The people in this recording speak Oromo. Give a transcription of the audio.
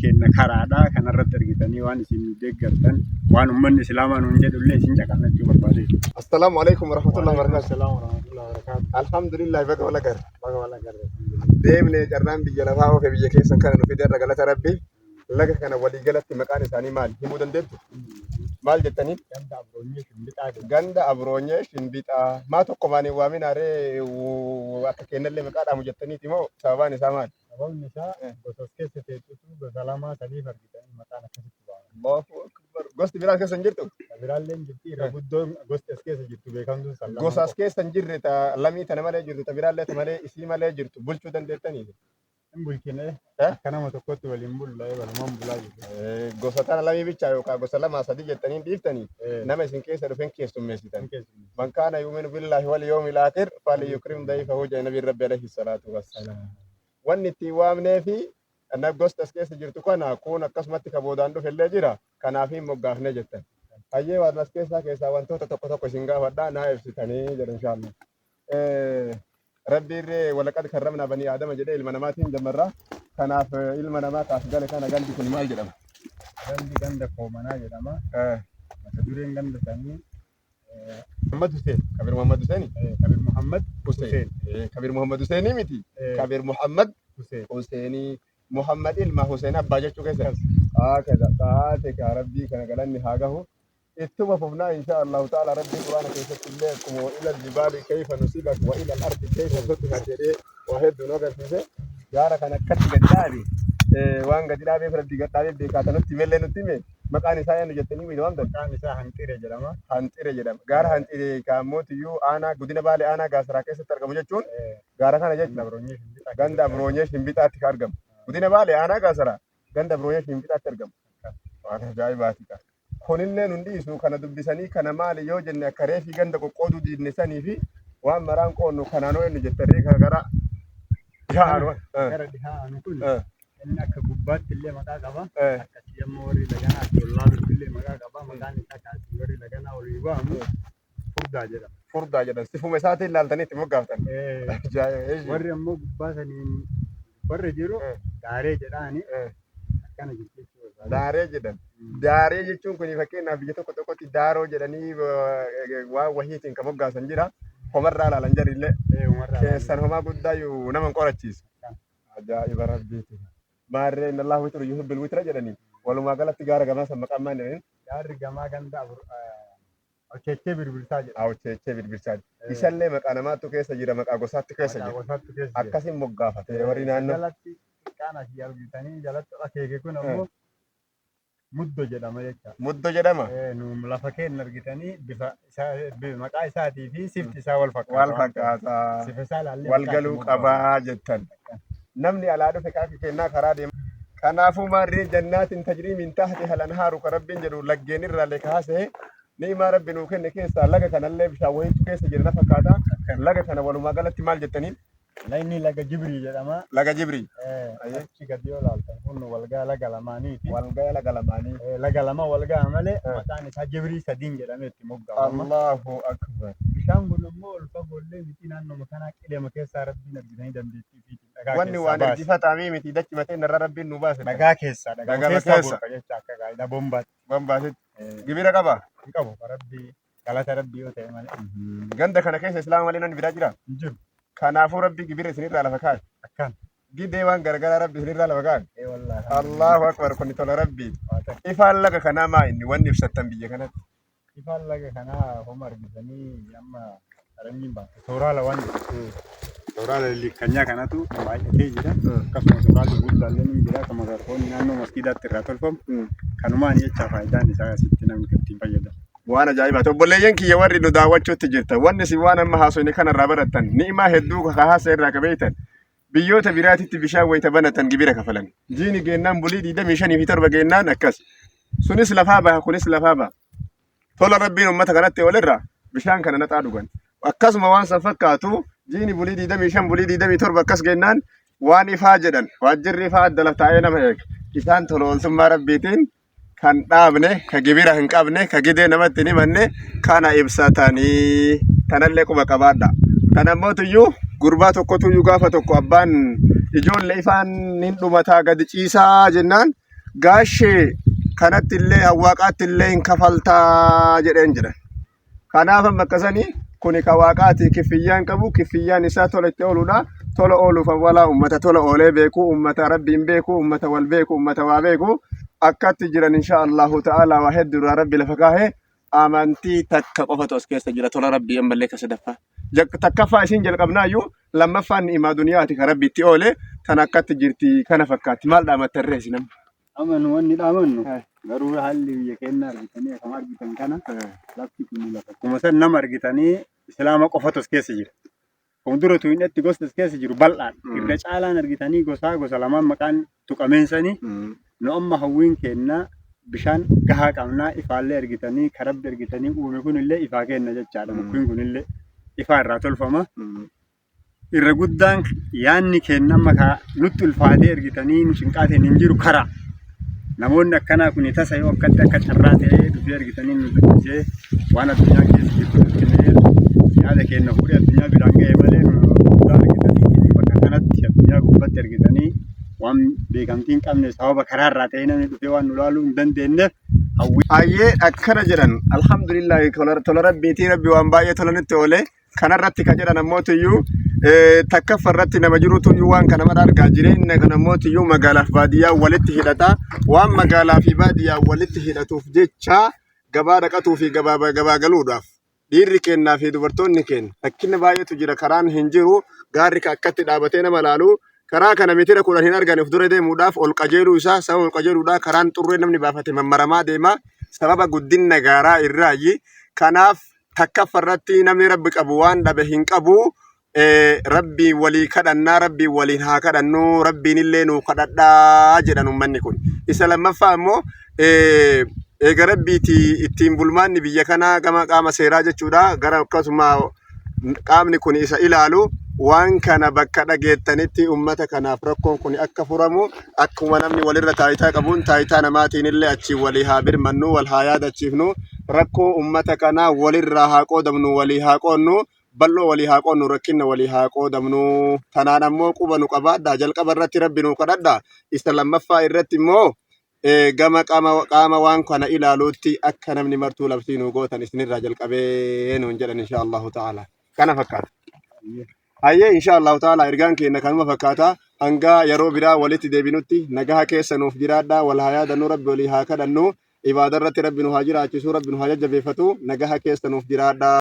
keenya karaadha. Kanarratti argitanii waan isin nu deeggartan waan uummanni Islaamaa nuun jedhu illee isin caqasna jechuu barbaade. Assalaamu alaikum warahmatullahi wabarakatuh. Assalamu warahmatullahi wabarakatuh. Alhamdulillah baga wal agarre. Baga wal agarre. Deemnee carraan biyya lafaa oofe biyya keessan kana nu fide irra galata Rabbi. Laga kana walii galatti maqaan isaanii maali? Himuu dandeettu? Maal jettanii? Ganda Abroonyee Shimbixaa jedhama. Ganda Abroonyee Shimbixaa. Maa tokko maan hin waaminaa ree akka kennallee maqaa dhaamu jettaniiti moo sababaan isaa maali? Sababni isaa gosa of keessa teessutu gosa lamaa sadiif argitanii maqaan akkasitti ba'a. Allahu akbar. Gosti biraa keessa hin jirtu? Biraallee hin jirti irra guddoon gosti as keessa jirtu beekamtuun san lamaan Gosa as qofa. keessa hin jirre ta lamii tana malee jirtu ta biraallee ta malee isii malee jirtu bulchuu dandeettanii? Hin bulchine Eh? akka nama tokkotti waliin bulla walumaan bulaa jirra. Gosa tana lamii bichaa yookaan gosa lamaa sadii jettanii dhiiftanii nama isin keessa dhufen keessummeessitan. Hin keessummeessine. من كان يؤمن بالله واليوم الآخر فليكرم ضيفه jedhe nabiin Rabbi alayhi salaatu wassalaam. Wanni ittiin waamnee fi gosti as keessa jirtu kana kun akkasumatti ka boodaan dhufe illee jira kanaaf hin moggaafne jettan. Hayyee waan as keessaa keessaa wantoota tokko tokko isin gaafadhaa naa ibsitanii jedhu inshaallah. Rabbi irree walaqad karramnaa banii aadama jedhee ilma namaatiin jammarraa. Kanaaf ilma namaa kaas gale kana gandi kun maal jedhama? Gandi ganda Koomanaa jedhama. Mata dureen ganda sanii Muhammad Hussein. Kabir Muhammad Hussein? Kabir Muhammad Hussein. Kabir Muhammad Hussein miti. Kabir Muhammad Hussein. Hussein. Muhammad ilma Hussein abbaa jechuu keessa. Kaza taate ka Rabbii kana galanni haa gahu. Ittuma fufnaa insha Allahu ta'ala. Rabbii Quraana keessatti illee akkuma wa ila aljibaali kayfa nusibat wa ila al-ardi kayfa sutihat jedhee waa hedduu nu agarsiise. Gaara kana akkatti gadi dhaabe waan gadi dhaabeef Rabbii gad dhaabee beekaa nutti himellee nutti hime maqaan isaa eenyu jettanii wayita waamtan? Maqaan isaa Hanxire jedhama. Hanxire jedhama. Gaara Hanxire kaammotiyyuu aanaa godina Baalee aanaa Gaasaraa keessatti argamu jechuun gaara kana Ganda jechuudha. Abroonyee Shimbixaa Ganda keessatti Abroonyee Shimbixaatti kan argamu. Godina Baalee aanaa Gaasaraa ganda Abroonyee Shimbixaatti argamu. Waan ajaa'ibaati ka. Kunillee nun dhiisu kana dubbisanii kana maali yoo jenne akka reefii ganda qoqqooduu diidne sanii fi waan maraan qoonnu kanaanoo eenyu jettarree kana gara dhihaa aanu. Gara dhihaa aanu kun inni akka gubbaatti illee maqaa qaba. Akkasii ammoo warri laganaa asii ol laalutti illee maqaa qaba. Maqaan isaa kaasii warri laganaa olii ba'amu Furdaa jedhama. Furdaa jedhan. Sifuma isaatiin laaltanii itti moggaaftan. Ajaa'iba. Warri ammoo gubbaa saniin warri jiru Daaree jedhaani akkana jirti jechuudha. Daaree jedhan. Daaree jechuun kun fakkeenyaaf biyya tokko tokkotti daaroo jedhanii waan wahiitiin kan moggaasan jira. Homarraa ilaalan jarillee. Umarraa Keessan homaa guddaa iyyuu nama hin qorachiisu. Ajaa'iba Rabbiiti. Maarree inna Allahu witru yuhibbil witra jedhanii. Walumaa galatti gaara gamaa san maqaan maal jedhanii? Gaarri gamaa ganda Awcheechee Birbirsaa jedhama. Awcheechee Birbirsaa. Isallee maqaa namaattu keessa jira, maqaa gosaatti keessa Maqaa jira. gosaatti keessa jira. Akkasiin moggaafate warri naannoo. Jalatti xiqqaan asii argitanii jalatti akeeke kun ammoo Muddo jedhama jecha. Muddo jedhama. Nu lafa keenya argitanii bifa isaa maqaa isaatii fi sifti isaa wal fakkaata. Wal fakkaata. Sifa isaa ilaallee Wal maqaa galuu itti moggaafna. qabaa jettan. Namni alaa dhufe kaaka kennaa karaa deema. Kanaafuu maarree jannaatin tajrii min tahtiha al-anhaaru ka Rabbiin jedhu laggeen irraallee kaasee ni'imaa Rabbi nuu kenne keessaa laga kanallee bishaan wayiitu keessa jira na fakkaata. Laga kana walumaa galatti maal jettaniin? Lagni laga Jibrii jedhama. Laga Jibrii. Achi gadi yoo ilaaltan kun walgaa laga lamaaniiti. Walgaa laga lamaanii. Laga lama walgaa malee maqaan isaa Jibrii sadiin jedhamee itti moggaafama. Allahu akbar. Bishaan kun immoo ol fagoollee miti naannoma kanaa qileema keessaa Rabbiin argitanii dandeettii ofiitiin dhagaa Wanni keessaa waan baase. ergifataamii miti dachi matee narra Rabbiin nu baase. Dhagaa keessaa dhagaa Dhagama keessaa keessa. burqa jecha akka gaa'ela bombaatti. Bombaasetti. Gibira qaba. Hin qabu Rabbii galata Rabbii yoo ta'e malee. Ganda kana keessa Islaama malee namni biraa jira. Hin jiru. Kanaafuu Rabbi gibira isinirraa lafa kaa'e. Akkaan. Gidee waan garagaraa Rabbi isinirraa lafa kaa'e. Ee wallaahi. Allahu akbar kun tola Rabbi. Waa ta'e. Ifaan laga kanaa maa inni wanni ibsattan biyya kanatti? Ifaan laga kanaa homa argitanii amma faranjiin baafte tooraala waan jedhu. Tooraala lillikkanyaa kanatu baay'atee jira. Akkasuma tooraalli guddaallee ni jira. Kan makarfoonni naannoo masgiidaatti irraa tolfamu. Kanumaan jecha faayidaan isaa asitti namni ittiin fayyadamu. Waan ajaa'ibaati. Obboleeyyan kiyya warri nu daawwachuutti jirtan. Wanni isin waan amma haasofne kanarraa barattan ni'imaa hedduu haasa irraa qabeeytan. Biyyoota biraatitti bishaan wayita banatan gibira kafalan. Jiini geennaan bulii 25 fi 7 geennaan akkas. Sunis lafaa baha kunis lafaa baha. Tola Rabbiin uummata kanatti olirra bishaan kana naxaa dhugan. Akkasuma waan san fakkaatu jiini bulii 25 bulii 27 akkas geennaan waan ifaa jedhan waajjirri ifaa adda laftaa'ee nama eega. Isaan tola ooltummaa Rabbiitiin kan dhaabne, ka gibira hin qabne, ka gidee namatti hin himanne kana ibsatanii tanallee quba qabaadha. Kana immoo gurbaa tokkotu iyyuu gaafa tokko abbaan ijoollee ifaan hin dhumataa gadi ciisaa jennaan Gaashee kanatti illee hawwaaqaatti illee hin kafaltaa jedheen jedhan. Kanaaf amma akkasanii kuni ka waaqaati kiffiyyaan qabu kiffiyyaan isaa tola itti ooluudha. Tola ooluuf awwalaa ummata tola oolee beeku ummata rabbiin beeku ummata wal beeku ummata waa beeku akkatti jiran insha Allahu ta'ala waa hedduu irraa rabbi lafa kaahe amantii takka qofatu as keessa jira tola rabbii ammallee ka sadaffaa. Takkaffaa isiin jalqabnaayyuu lammaffaan ni'imaa duniyaati ka rabbi itti oole tan akkatti jirti kana fakkaatti maal dhaamattan reesi nama. Amma nu wanni dhaamannu garuu haalli biyya keenya argitanii akkuma argitan kana lafti kun lafa akkuma san nama argitanii islaama qofatu as keessa jira. Kun dura tuunyatti gosti as keessa jiru bal'aadha. Irra caalaan argitanii gosaa gosa lamaan maqaan tuqameensanii nu amma hawwiin keenna bishaan gahaa qabnaa ifaallee argitanii karabbi argitanii uume kunillee ifaa kenna jechaadha. Mukkiin kunillee ifaa irraa tolfama. Irra guddaan yaanni keenna amma ka nutti ulfaatee argitanii nu cinqaateen hin jiru karaa. Namoonni akkanaa kun tasa yoo akkatti akka carraa ta'ee dhufee argitanii nu dubbisee waan addunyaan keessa jirtu nutti himee yaada keenya fuudhee addunyaa biraan ga'e malee nu guddaa argitanii bakka kanatti addunyaa gubbatti argitanii waan beekamtii hin qabne sababa karaa irraa ta'ee namni dhufee waan nu laaluu hin dandeenyeef hawwii. Ayyee akkana jedhan alhamdulillahi tola rabbiitii rabbi waan baay'ee tola nutti oole Kanarratti ka jedhan ammootiyyuu takkaffa irratti nama jirutuyyuu waan kana mara argaa jireenya kana ammootiyyuu magaalaaf baadiyyaa walitti hidhata. Waan magaalaa fi baadiyyaa walitti hidhatuuf jecha gabaa dhaqatuu fi gabaa gabaa galuudhaaf dhiirri kennaa fi dubartoonni kenna rakkina baay'eetu jira karaan hin jiru gaarri ka akkatti dhaabatee nama laalu karaa kana meetira 10 hin argane of dura deemuudhaaf ol qajeeluu isaa sababa ol qajeeluudhaa karaan xurree namni baafate mammaramaa deema sababa guddinna gaaraa irraayi kanaaf Takkaffa irratti namni rabbi qabu waan dhabe hin qabu. Rabbiin walii kadhannaa rabbiin waliin haa kadhannu rabbiin illee nuu kadhadhaa jedhan ummanni kun. Isa lammaffaa immoo eega rabbiiti ittiin bulmaanni biyya kanaa gama qaama seeraa jechuudha gara akkasuma qaamni kun isa ilaalu waan kana bakka dhageettanitti ummata kanaaf rakkoon kun akka furamu akkuma namni walirra taayitaa qabuun taayitaa namaatiin illee achiin walii haa birmannu wal haa yaadachiifnu rakkoo ummata kanaa walirraa haa qoodamnu walii haa qoodnu bal'oo walii haa qoodnu rakkinna walii haa qoodamnu tanaan ammoo quba nu qabaadha jalqaba irratti rabbi nu kadhadha isa lammaffaa irratti immoo gama qaama waan kana ilaaluutti akka namni martuu labsii nu gootan isinirraa jalqabee nuun jedhan insha Allahu ta'ala kana fakkaata. Hayyee insha Allahu ta'ala ergaan keenya kanuma fakkaata hanga yeroo biraa walitti deebinutti nagaha keessa nuuf jiraadha wal haa yaadannu rabbi walii haa kadhannu ibaada irratti rabbi nu haa jiraachisu rabbi nu haa jajjabeeffatu nagaha keessa nuuf jiraadha.